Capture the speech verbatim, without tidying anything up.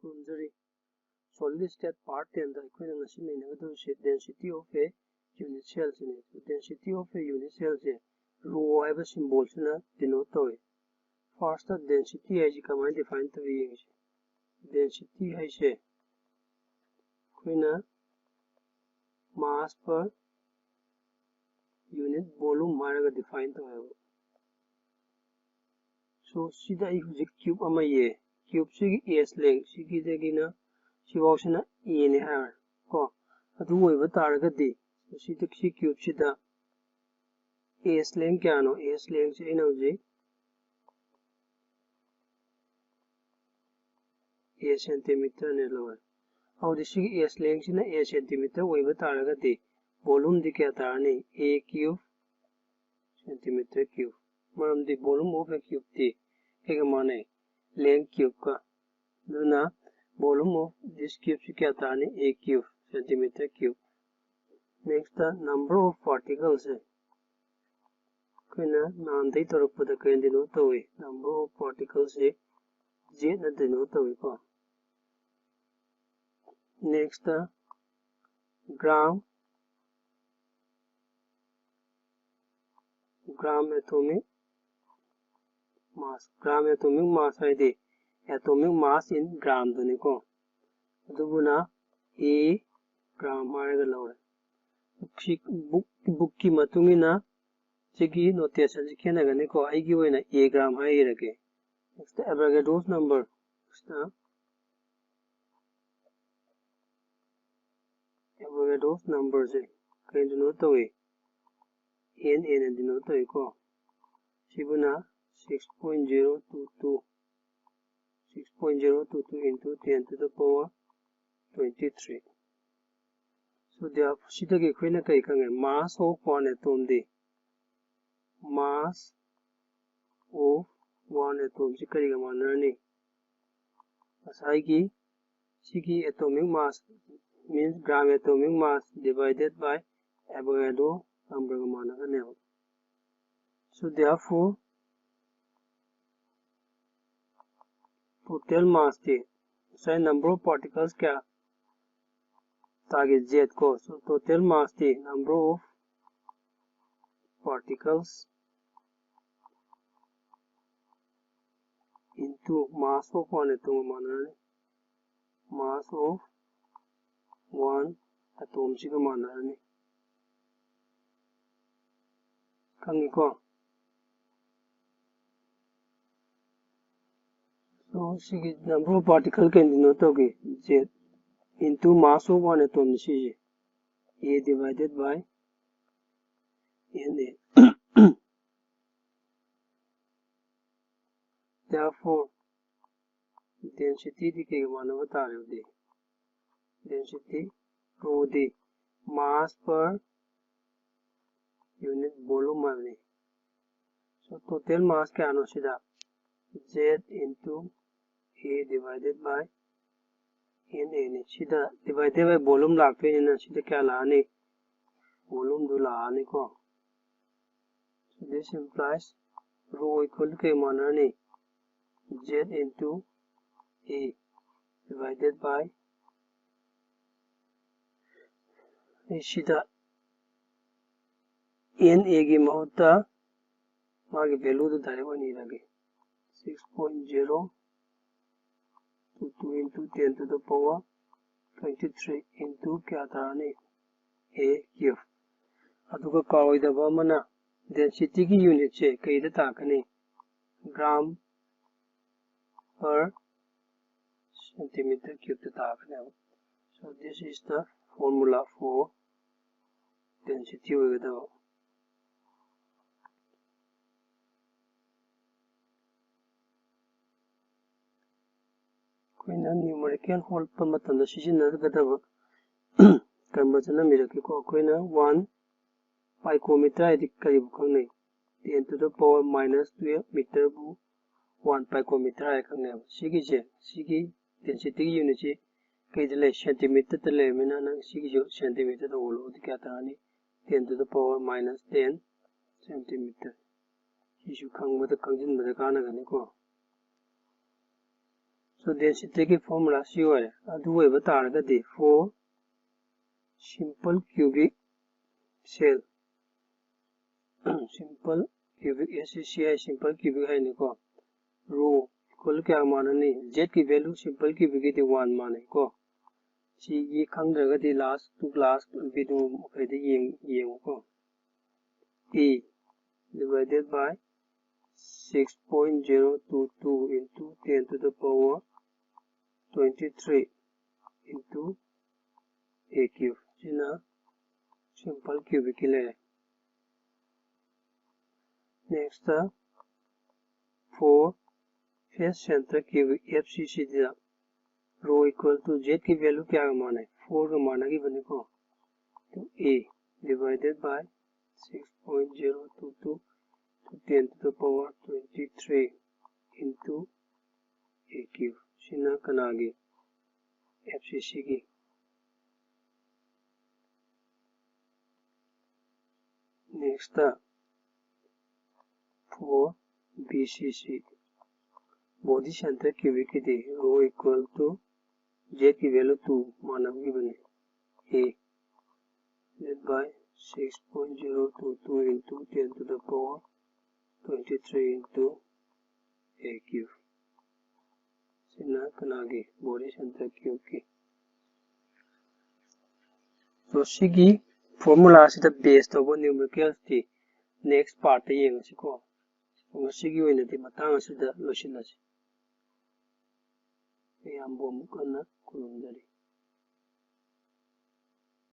ꯈꯨꯔꯨꯝꯖꯔꯤ꯫ Solid state part ten ꯗ ꯑꯩꯈꯣꯏꯅ ꯉꯁꯤ ꯅꯩꯅꯒꯗꯧꯔꯤꯁꯦ density of a unit cell ꯁꯤꯅꯤ꯫ Density of a unit cell say rho ꯍꯥꯏꯕ symbol ꯁꯤꯅ denote ꯇꯧꯏ꯫ First ꯇ density ꯍꯥꯏꯁꯤ ꯀꯃꯥꯏꯅ define ꯇꯧꯏ ꯌꯦꯡꯁꯤ꯫ Density ꯍꯥꯏꯁꯦ ꯑꯩꯈꯣꯏꯅ mass per unit volume ꯍꯥꯏꯔꯒ define ꯇꯧꯋꯦꯕ꯫ So ꯁꯤꯗ ꯑꯩ ꯍꯧꯖꯤꯛ cube ꯑꯃ ꯌꯦ꯫ Cube ꯁꯤꯒꯤ S length ꯁꯤꯒꯤꯗꯒꯤꯅ ꯁꯤꯐꯥꯎꯁꯤꯅ A ꯅꯤ ꯍꯥꯏꯔꯦ ꯀꯣ꯫ ꯑꯗꯨ ꯑꯣꯏꯕ ꯇꯥꯔꯒꯗꯤ ꯁꯤꯗ ꯁꯤ cube ꯁꯤꯗ S length ꯀꯌꯥꯅꯣ? S length ꯁꯦ ꯑꯩꯅ ꯍꯧꯖꯤꯛ A centimeter ꯅꯦ ꯂꯧꯔꯦ꯫ ꯑꯗꯨꯗꯤ ꯁꯤꯒꯤ S length ꯁꯤꯅ A centimeter ꯑꯣꯏꯕ ꯇꯥꯔꯒꯗꯤ volume ꯗꯤ ꯀꯌꯥ ꯇꯥꯔꯅꯤ? A cube centimeter cube꯫ ꯃꯔꯝꯗꯤ volume of a cube T ꯀꯩꯒ ꯃꯥꯟꯅꯩ? Length cube ꯀ꯫ ꯑꯗꯨꯅ volume of this cube ꯁꯤ ꯀꯌꯥ ꯇꯥꯔꯅꯤ? A cube centimeter cube꯫ Next ꯇ number of particles ꯁꯦ ꯑꯩꯈꯣꯏꯅ ꯅꯍꯥꯟꯗꯩ ꯇꯧꯔꯛꯄꯗ ꯀꯩꯅ denote ꯇꯧꯏ? Number of particles say Z ꯅ denote ꯇꯧꯏꯀꯣ꯫ Next ꯇ gram, gram atomic mass, gram atomic mass ꯍꯥꯏꯗꯤ atomic mass in gram ꯗꯨꯅꯤꯀꯣ꯫ ꯑꯗꯨꯕꯨꯅ A gram ꯍꯥꯏꯔꯒ ꯂꯧꯔꯦ꯫ ꯁꯤ book, book ꯀꯤ ꯃꯇꯨꯡ ꯏꯟꯅ ꯁꯤꯒꯤ notation ꯁꯤ ꯈꯦꯠꯅꯒꯅꯤꯀꯣ꯫ ꯑꯩꯒꯤ ꯑꯣꯏꯅ A gram ꯍꯥꯏꯔꯒꯦ꯫ Next Avogadro's number꯫ Next Avogadro's number ꯁꯦ ꯀꯩꯅ denote ꯇꯧꯏ? N, N ꯅ denote ꯇꯧꯏꯀꯣ꯫ ꯁꯤꯕꯨꯅ six point zero two two, six point zero two two into ten to the power twenty three꯫ So therefore ꯁꯤꯗꯒꯤ ꯑꯩꯈꯣꯏꯅ ꯀꯔꯤ ꯈꯪꯉꯦ? Mass of one atom D, mass of one atom ꯁꯤ ꯀꯔꯤꯒ ꯃꯥꯟꯅꯔꯅꯤ? ꯉꯁꯥꯏꯒꯤ ꯁꯤꯒꯤ atomic mass, means gram atomic mass divided by Avogadro number ꯒ ꯃꯥꯟꯅꯒꯅꯦꯕ꯫ So therefore total mass T ꯉꯁꯥꯏ number of particles ꯀꯌꯥ ꯇꯥꯒꯦ? Z ꯀꯣ꯫ So total mass T number of particles into mass of one atom ꯒ ꯃꯥꯟꯅꯔꯅꯤ꯫ Mass of one atom ꯁꯤꯒ ꯃꯥꯟꯅꯔꯅꯤ꯫ ꯈꯪꯉꯤꯀꯣ? So ꯁꯤꯒꯤ number of particle ꯀꯩꯅꯣ ꯇꯧꯒꯦ? Z into mass of one atom ꯅꯤ ꯁꯤꯁꯦ꯫ A divided by N A꯫ Therefore density ꯗꯤ ꯀꯩꯒ ꯃꯥꯟꯅꯕ ꯇꯥꯔꯦ ꯑꯗꯨꯗꯤ? Density, rho ꯗꯤ mass per unit volume ꯍꯥꯏꯕꯅꯤ꯫ So total mass ꯀꯌꯥꯅꯣ ꯁꯤꯗ? Z into A divided by N A ꯅꯤ꯫ ꯁꯤꯗ divided by volume ꯂꯥꯛꯇꯣꯏꯅꯤꯅ ꯁꯤꯗ ꯀꯌꯥ ꯂꯥꯛꯑꯅꯤ? Volume do ꯂꯥꯛꯑꯅꯤꯀꯣ꯫ So this implies rho equal to ꯀꯩ ꯃꯥꯟꯅꯔꯅꯤ? Z into A divided by, ꯑꯩ ꯁꯤꯗ N A ꯒꯤ ꯃꯍꯨꯠꯇ ꯃꯥꯒꯤ value ꯗꯨ direct ꯑꯣꯏꯅ ꯏꯔꯒꯦ꯫ Six point zero two two into ten to the power twenty three into ꯀꯌꯥ ꯇꯥꯔꯅꯤ? A cube꯫ ꯑꯗꯨꯒ ꯀꯥꯎꯔꯣꯏꯗꯕ ꯑꯃꯅ density ꯒꯤ unit ꯁꯦ ꯀꯩꯗ ꯇꯥꯔꯛꯀꯅꯤ? Gram per centimeter cube ꯇ ꯇꯥꯔꯛꯀꯅꯦꯕ꯫ So this is the formula for density ꯑꯣꯏꯒꯗꯕ꯫ ꯑꯩꯈꯣꯏꯅ numerical ꯍꯣꯠꯄ ꯃꯇꯝꯗ ꯁꯤꯖꯤꯟꯅꯒꯗꯕ conversion ꯑꯃ ꯏꯔꯛꯀꯦꯀꯣ꯫ ꯑꯩꯈꯣꯏꯅ one picometer ꯍꯥꯏꯗꯤ ꯀꯔꯤꯕꯨ ꯈꯪꯅꯩ? Ten to the power minus twelve meter ꯕꯨ one picometer ꯍꯥꯏꯔ ꯈꯪꯅꯩꯕ꯫ ꯁꯤꯒꯤꯁꯦ, ꯁꯤꯒꯤ density ꯒꯤ unit ꯁꯤ ꯀꯩꯗ ꯂꯩ? Centimeter ꯇ ꯂꯩꯔꯕꯅꯤꯅ ꯅꯪ ꯁꯤꯒꯤꯁꯨ centimeter ꯇ ꯑꯣꯜꯂꯣ꯫ ꯑꯗꯨꯗꯤ ꯀꯌꯥ ꯇꯥꯔꯅꯤ? Ten to the power minus ten centimeter꯫ ꯁꯤꯁꯨ ꯈꯪꯕꯗ, ꯈꯪꯖꯤꯟꯕꯗ ꯀꯥꯟꯅꯒꯅꯤꯀꯣ꯫ ꯑꯗꯣ density ꯒꯤ formula ꯁꯤ ꯑꯣꯏꯔꯦ꯫ ꯑꯗꯨ ꯑꯣꯏꯕ ꯇꯥꯔꯒꯗꯤ for simple cubic cell, simple cubic, S C C high, simple cubic ꯍꯥꯏꯅꯤꯀꯣ꯫ Rho equal ꯀꯌꯥ ꯃꯥꯟꯅꯅꯤ? Z ꯀꯤ value simple cubic ꯀꯤꯗꯤ one ꯃꯥꯟꯅꯩꯀꯣ꯫ ꯁꯤꯒꯤ ꯈꯪꯗ꯭ꯔꯒꯗꯤ last to last video ꯃꯈꯩꯗ ꯌꯦꯡ-, ꯌꯦꯡꯉꯨꯀꯣ꯫ A divided by six point zero two two into ten to the power twenty three into A cube꯫ ꯁꯤꯅ simple cubic ꯀꯤ ꯂꯩꯔꯦ꯫ Next, for face center cubic, F C C the rho equal to Z ꯀꯤ value ꯀꯌꯥꯒ ꯃꯥꯟꯅꯩ? Four ꯒ ꯃꯥꯟꯅꯈꯤꯕꯅꯤꯀꯣ꯫ ꯑꯗꯨ A divided by six point zero two two to ten to the power twenty three into A cube꯫ ꯁꯤꯅ ꯀꯅꯥꯒꯤ? F C C ꯒꯤ꯫ Next, for B C C, body center cubic ꯀꯤꯗꯤ rho equal to Z ꯀꯤ value two ꯃꯥꯟꯅꯈꯤꯕꯅꯤ꯫ A divided by six point zero two two into ten to the power twenty three into A cube꯫ ꯁꯤꯅ ꯀꯅꯥꯒꯤ? Body center cubeꯀꯤ꯫ So, ꯁꯤꯒꯤ formula ꯁꯤꯗ base ꯇꯧꯕ numericalꯁꯇꯤ next partꯇ ꯌꯦꯡꯉꯁꯤꯀꯣ꯫ ꯉꯁꯤꯒꯤ ꯑꯣꯏꯅꯗꯤ ꯃꯇꯥꯡ ꯑꯁꯤꯗ ꯂꯣꯏꯁꯤꯜꯂꯁꯤ꯫ ꯃꯌꯥꯝꯕꯨ ꯑꯃꯨꯛ ꯍꯟꯅ ꯈꯨꯔꯨꯝꯖꯔꯤ꯫